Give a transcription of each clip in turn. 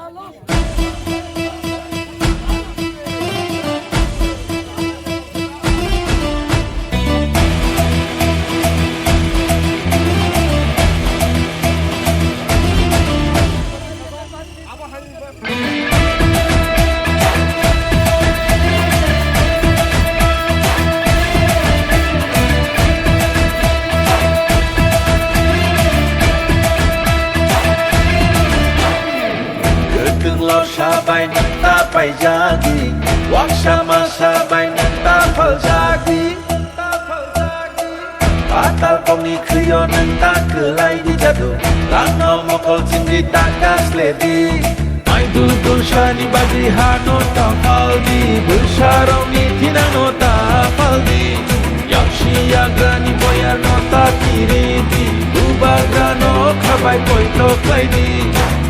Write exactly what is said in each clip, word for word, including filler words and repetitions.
Kwtwng lorsa bai nwng ta paijagwi, waksa masa bai nwng ta phaljagwi. Patal kokni khwio nwng ta kwlai di jadu, langno mokol chimdi ta kasledi. Mai dul dul sani bagwi hano ta phaldi, bwsarokni thinangno ta phaldi. Yaksi yagrani boyarno ta kiridi, bubagrano khabai poito khlaidi.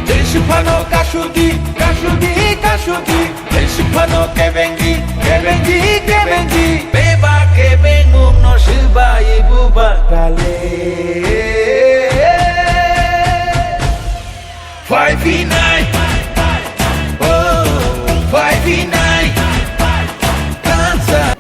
Jesi phano kasudi, kasudi, kasudi. Jesi phano kebengdi, kebengdi, kebengdi. Beba kebengmungno swbai bubagrale. Five v nine. Oh, five v nine. Dancer.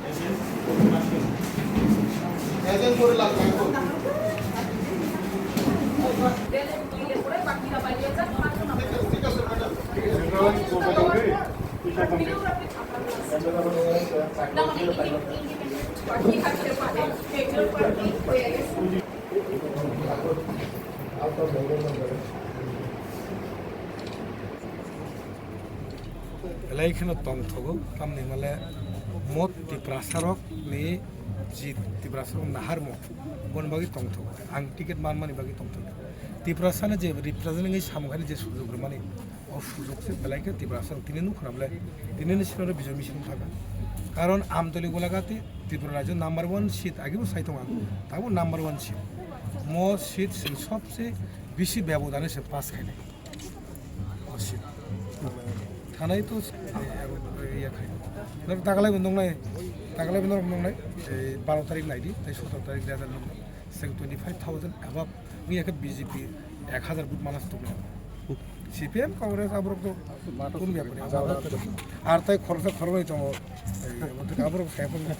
Belai kheno tongthogo, tamni hwnle mo Tiprasarokni ji Tiprasarok naharmo, boni bagwi tongthogo. Ang ticket manmani bagwi tongthogo. Tiprasano je represent wngwi samung khainai je sujok rwmani, o sujok se belai khe Tiprasarok tini nukho na bole, tinini sino Bijoy Misil thangkha. Karon Amtoli Golagati Tripura rajyo number one seat, agebo sai tongo ang, tabo number one seat. Mo seat se sobse bisi bebodane se pass khainai. O seat. Thanai to, eh, eh, iya khai. Nang takalai bo nongnai, takalai bo norok nongnai, eh, baro tarik naidi, tai sotoro tarik dui hazar nongnai. Seng twenty five thousand above, wngya khe B J P ek hazar vote manas tongya. C P M, Congress, aborok to, kun bya pore, aborok to. Ar tai khoroksa khoroknwi tongo, eh, aborok khai phano.